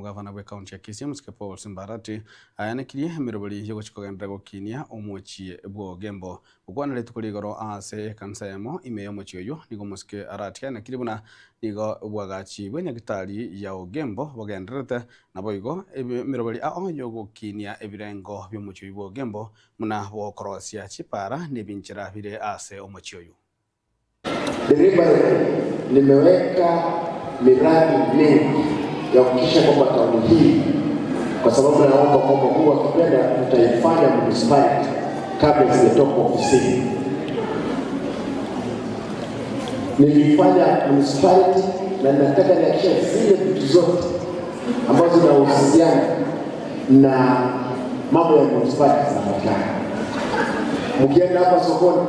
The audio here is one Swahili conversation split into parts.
Omogavana bw'ekaunti ya Kisii Omosike Paul Simba Arati ayanekirie emeroberi y'ogochia kogenderera gokinia omochie bw'Ogembo. Gokwana rituko rigoro ase ekanisa eyemo ime y'omochie oyio nigo Omosike Arati aenekirie buna nigo obwagachi bw'enyagitari ya Ogembo bogendererete naboigo emeroberi ao y'ogokinia ebirengo bi'omochie oyio bw'Ogembo buna bokorosia chipara na ebinchera bire ase omochie oyio. Deliberately nimeweka miradi mingi ya kuhakikisha kwamba tauni hii, kwa sababu naomba kwamba Mungu akipenda tutaifanya municipality kabla sijatoka ofisini. Nilifanya municipality na nataka nihakikishe zile vitu zote ambazo zinahusiana na mambo ya municipality zinapatikana. Mkienda hapa sokoni,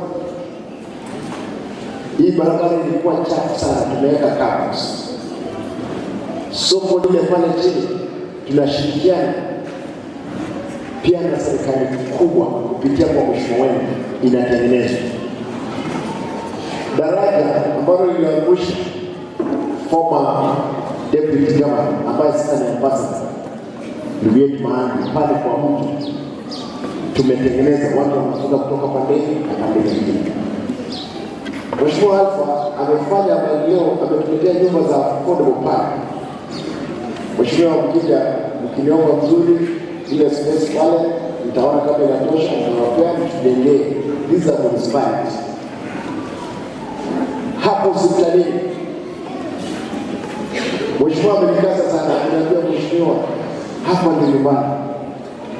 hii barabara ilikuwa chafu sana, tumeweka cabros. Soko lile pale chini tunashirikiana pia na serikali kubwa kupitia kwa mheshimiwa wenu, inatengenezwa daraja ambalo liliangusha former deputy governor ambaye sasa ni ambassador ndugu yetu Maangi pale kwa mtu, tumetengeneza watu wanavuka kutoka pande hii na pande nyingine. Mheshimiwa Alpha amefanya maendeleo, ametuletea nyumba za affordable pale. Mheshimiwa, mkija mkiniomba mzuri ile space pale, nitaona kama inatosha, nitawapea mtujengee. These are municipality. Hapo hospitalini Mheshimiwa amenikaza sana, ameniambia mheshimiwa, hapa ndio nyumbani,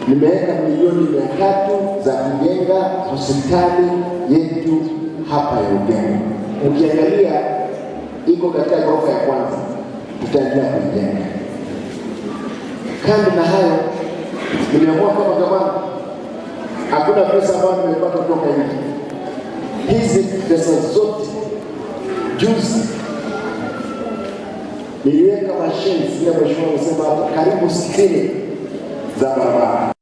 nimeweka milioni 300 za kujenga hospitali yetu hapa ya Ugembo. Ukiangalia iko katika ghorofa ya kwanza, tutaendelea kuijenga. Kando na hayo, nimeamua kama gavana, hakuna pesa ambayo nimepata kutoka nje. Hizi pesa zote juzi niliweka mashine zile, mheshimiwa amesema hapa, karibu 60 za barabara.